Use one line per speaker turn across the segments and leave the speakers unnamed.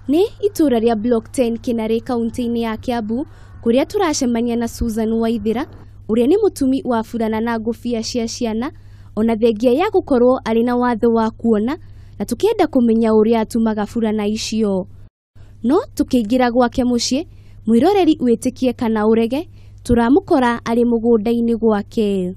Nĩ itũra rĩa Block 10 Kinarĩ kaunti-inĩ ya Kiambu kũrĩa tũracemania na Susan Waithĩra ũrĩa nĩ mũtumi wa burana na ngũbia cia ciana ona thengia ya gũkorwo arĩ na watho wa kuona na tũkĩenda kũmenya ũrĩa atumaga burana icio. No tũkĩingĩra gwake mũciĩ mwĩroreri wĩtĩkie kana ũrege tũramũkora arĩ mũgũnda-inĩ gwake.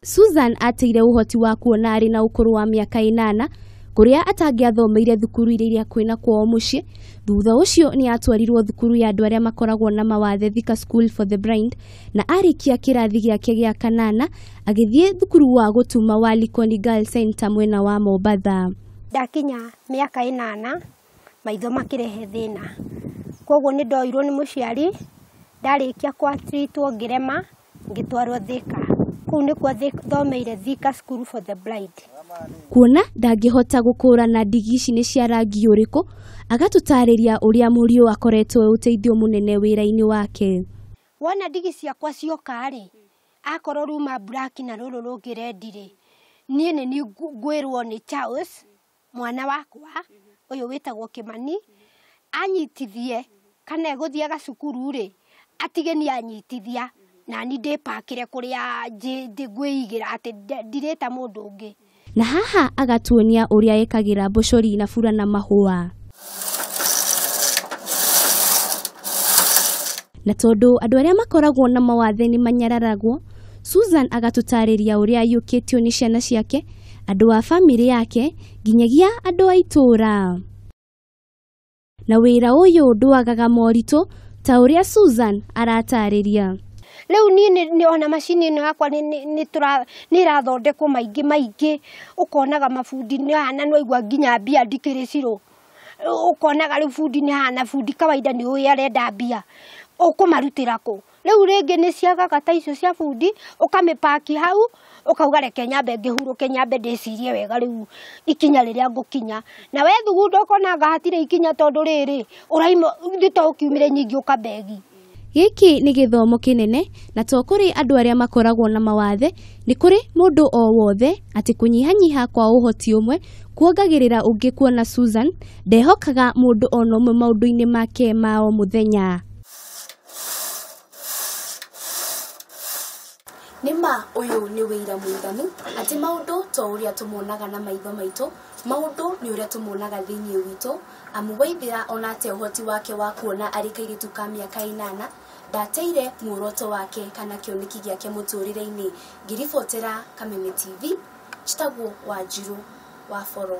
Susan ateire ũhoti wa kuona arĩ na ũkũrũ wa mĩaka 8 kũrĩa atangĩathomeire thukuru iria kwĩna kwao mũciĩ. Thutha ũcio nĩ atwarirwo thukuru ya andũ arĩa makoragwo na mawathe Thika School for the Blind na arĩkia kĩrathi gĩake gĩa 8 agĩthiĩ thukuru wa gũtuma wa Likoni Girls Center mwena wa Mombatha.
Ndakinya mĩaka 8 maitho makĩrehe thĩna, koguo nĩ ndoirwo nĩ mũciari, ndarĩkia kwatritwo ngĩrema ngĩtwarwo Thika. Kũu nĩkuo thomeire Thika School for the Blind.
Kuona ndangĩhota gũkũrana ndigi ici nĩ cia rangi ũrĩkũ, agatũtarĩria ũrĩa mũriũ akoretwo ũteithio mũnene wĩra-inĩ wake.
Wona ndigi ciakwa cioka rĩ, akorwo ruma black na rũrũ rũngĩ red rĩ, niĩ nĩ ngwĩrwo nĩ Charles mwana wakwa ũyũ wĩtagwo Kimani anyitithie kana egũthiaga cukuru rĩ, atige nĩ anyitithia na ni ndĩpakĩre kũrĩa ngwĩigĩra atĩ ndirĩta mũndũ ũngĩ.
Na haha agatuonia ũrĩa ekagĩra mbocori na burana mahũa. Na tondũ andũ arĩa makoragwo na mawathe nĩ manyararagwo, Susan agatũtarĩria ũrĩa aiyũkĩtio nĩ ciana ciake, andũ a bamĩrĩ yake nginyagia andũ a itũũra. Na wĩra ũyũ ndwagaga moritũ ta ũrĩa Susan aratarĩria.
Rĩu niĩ nĩ ona macini ĩno yakwa nĩ ĩrathondekwo maingĩ maingĩ, ũkonaga mabundi nĩ hana nĩwaigua nginya mbia ndikĩrĩ cirũ, ũkonaga rĩu bundi nĩ hana bundi kawaida nĩ ũĩ arenda mbia, ũkũmarutĩra kũ? Rĩu rĩngĩ nĩ ciagaga ta icio cia bundi, ũkamĩpaki hau ũkauga reke nyambe ngĩhurũke nyambe ndĩcirie wega rĩu ikinya rĩrĩa ngũkinya. Na we thugunda ũkonaga hatirĩ ikinya tondũ rĩrĩ ũraima nĩ to ũkiumire nyingĩ ũkambegi.
Gĩkĩ nĩ gĩthomo kĩnene na to kũrĩ andũ arĩa makoragwo na mawathe, nĩ kũrĩ mũndũ o wothe atĩ kũnyihanyiha kwa ũhoti ũmwe kuongagĩrĩra ũngĩ. Kuona Susan ndehokaga mũndũ ona ũmwe maũndũ-inĩ make ma o mũthenya. Nĩma ũyũ nĩ wĩira mũiganu atĩ maũndũ to ũrĩa tũmonaga na maitho maitũ, maũndũ nĩ ũrĩa tũmonaga thĩinĩ witũ. Amu Waithĩra ona ate ũhoti wake wa kuona arĩ kairĩtu ka mĩaka 8 ndateire muoroto wake kana kĩoneki gĩake mũtũrĩre-inĩ. Ngĩribotera Kameme TV, njĩtagwo Wanjiru wa Boro.